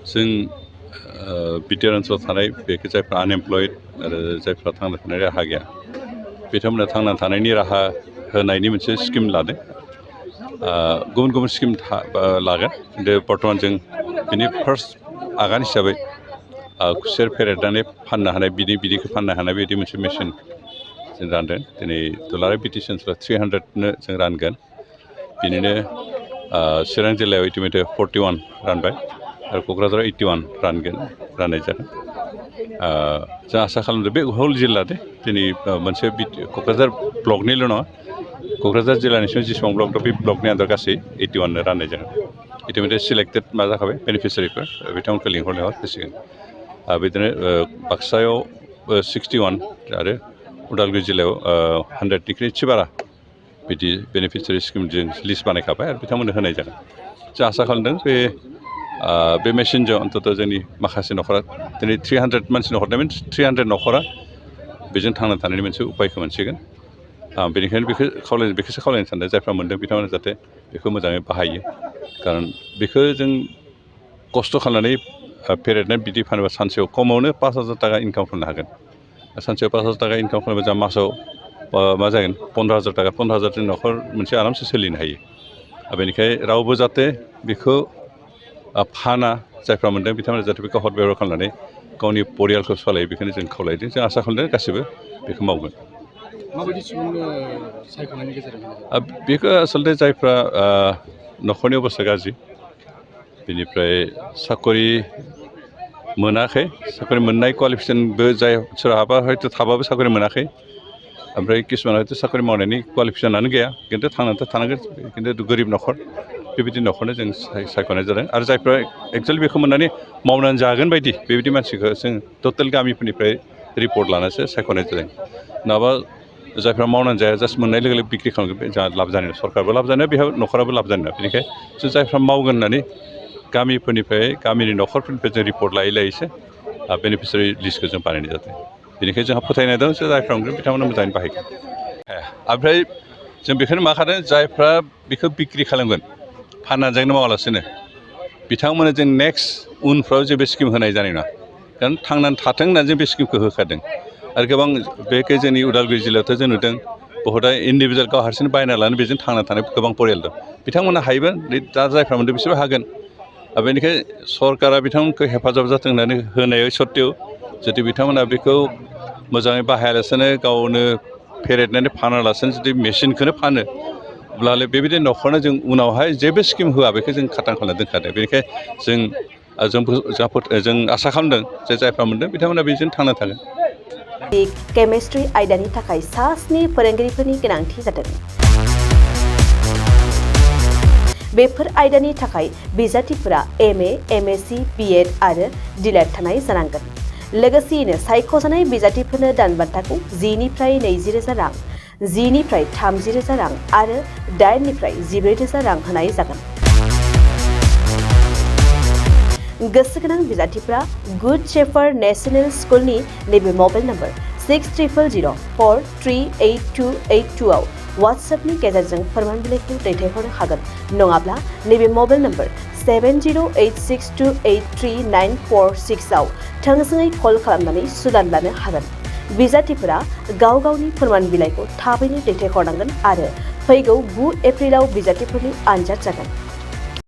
जों बिटिआर ओनसोलाव थानाय बेखौ जायफ्रा आनएमप्लयड आरो जायफ्रा थांना थानाय राहा गैया बिथांमोना थांना थानायनि राहा होनायनि मोनसे स्किम लादों। गुबुन गुबुन स्किम लागोन खिन्थु बर्थमान जों बिनि फार्स्ट आगान हिसाबै खुसेर फेरेदनानै फाननो हानाय बिदैखौ फाननो हानाय बायदि मोनसे मेसिन जों रानदों। दिनै दुलाराय बिटिसि ओनसोलाव 300नो जों रानगोन। बिनिनो चिरां जिल्लायाव इतिमধ্যে 41 रानबाय आरो क'क्राझाराव 81 राननाय जादों। जों आसा खालामदों बे हल जिल्लादे दिनै मोनसे क'क्राझार ब्लकनिल' नङा क'क्राझार जिल्लानि सिङाव जेसेबां ब्लक दं बे ब्लकनि आन्दार गासै 81नो राननाय जागोन। इतिमধ্যে सिलेक्टेड जाखाबाय बेनिफिसियारिफोर बिथांमोनखौ लिंहरनायाव फैसिगोन। बिदिनो बाक्सायाव 61 आरो उदालगुरि जिल्लायाव 100निख्रुइ एसे बारा बिदि बेनिफिसियारि स्किम जों लिस्ट बानायखाबाय आरो बिथांमोननो होनाय जागोन। जों आसा खालामदों बे मेसिनजों अन्तत जोंनि माखासे न'खरा दिनै 300 मानसिनो हरनाय मिन्स 300 न'खरा बेजों थांना थानायनि मोनसे उपायखौ मोनसिगोन। बेनिखायनो बेखौसो खावलायनो सानदों जायफ्रा मोनदों बिथांमोना जाहाथे बेखौ मोजाङै बाहायो। खारन बेखौ जों खस्थ' खालामनानै फेरेदनाय बिदै फानोबा सानसेयाव खमावनो 5,000 थाखा इनकाम खालामनो हागोन। सानसेयाव 5,000 थाखा इनकाम खालामोबा जों मासाव मा जागोन 15,000 थाखा 15,000 न'खर मोनसे आरामसे सोलिनो हायो। बेनिखायनो रावबो जाहाथे बेखौ फाना जायफ्रा मोनदों बिथांमोना जाहाथे बेखौ हद बेबहार खालामनानै गावनि परियालखौ सालायो बेखौनो जों खावलायदों। जों आसा खालामदों गासैबो बेखौ मावगोन। माबायदि सुबुंनो सायख'नायनि गेजेरजों बेखौ आसलथे जायफ्रा न'खरनि अबस्था गाज्रि बेनिफ्राय साकरि मोनाखै साकरि मोननाय क्वालिफिकेसनबो जाय सोरहाबा हयथ' थाबाबो साकरि मोनाखै ओमफ्राय किसुमान हयथ' साकरि मावनायनि क्वालिफिकेसनानो गैया खिन्थु थांनानैथ' थानांगोन खिन्थु गोरिब न'खर बेबायदि न'खरनो जों सायख'नाय जादों। आरो जायफ्रा एक्सुवेलि बेखौ मोननानै मावनानै जागोन बायदि बेबायदि मानसिखौ जों टटेल गामिफोरनिफ्राय रिपर्ट लानासो सायख'नाय जादों। नङाबा जायफ्रा मावनानै जाया जास्ट मोननाय लोगो लोगो बिक्रि खालामगोन जोंहा लाब जानाय नङा। सरकारबो लाब जानाय बेहा न'खराबो लाब जानाय नङा। बेनिखायनो जों जायफ्रा मावगोन होननानै गामिफोरनिफ्राय गामिनि न'खरफोरनिफ्राय जों रिपर्ट लायैसो बेनिफिसियारि लिस्टखौ जों बानायनाय जादों। बेनिखायनो जोंहा फोथायनाय दं जे जायफ्रा मोनगोन बिथांमोना मोजाङै बाहायगोन। ओमफ्राय जों बेखौनो मा खालामदों जायफ्रा बेखौ बिक्रि खालामगोन फाननानैनो मावालासिनो बिथांमोननो जों नेक्स्ट उनफ्राव जेबो स्किम होनाय जानाय नङा। खारन थांनानै थाथों होननानै जों बे स्किमखौ होखादों। आरो गोबां बेखै जोंनि उदालगुरि जिल्लायावथ' जों नुदों बहुतआ इन्डिभिजुवेल गाव हारसिं बायना लानो बेजों थांना थानाय गोबां परियाल दं। बिथांमोना हायोबा दा जायफ्रा मोनदों बिसोरबो हागोन। बेनिखायनो सरकारा बिथांमोनखौ हेफाजाब जाथों होननानै होनाय सत्तेव जुदि बिथांमोना बेखौ मोजाङै बाहायालासेनो गावनो फेरेदनानै फानालासेनो जुदि मेसिनखौनो फानो अब्लालाय बेबायदि न'खरनो जों उनावहाय जेबो स्किम होआ बेखौ जों खाथां खालामना दोनखादों। बेनिखायनो जों आसा खालामदों जे जायफ्रा मोनदों बिथांमोना बेजों थांना थागोन। केमिस्ट्रि आयदानि थाखाय सा 7 फोरोंगिरिफोरनि गोनांथि जादों। बेफोर आयदानि थाखाय बिजाथिफोरा MA, MSc, BEd आरो DLED थानाय जानांगोन। लोगोसेयैनो सायख'जानाय बिजाथिफोरनो दानबान्थाखौ 10निफ्राय 20,000 रां, 10निफ्राय 30,000 रां आरो 8निफ्राय 14,000 रां होनाय जागोन। गोसो गोनां बिजाथिफोरा गुड शेफार्ड नेशनेल स्कुलनि नैबे मबाइल नम्बर 600004388282 आव WhatsAppनि गेजेरजों फोरमान बिलाइखौ दैथायहरनो हागोन। नङाब्ला नैबे मबाइल नम्बर 7086283946 आव थोंजोङै कल खालामनानै सुलाद लानो हागोन। बिजाथिफोरा गाव गावनि फोरमान बिलाइखौ थाबैनो दैथायहरनांगोन आरो फैगौ 9 एप्रिलाव बिजाथिफोरनि आनजाद जागोन।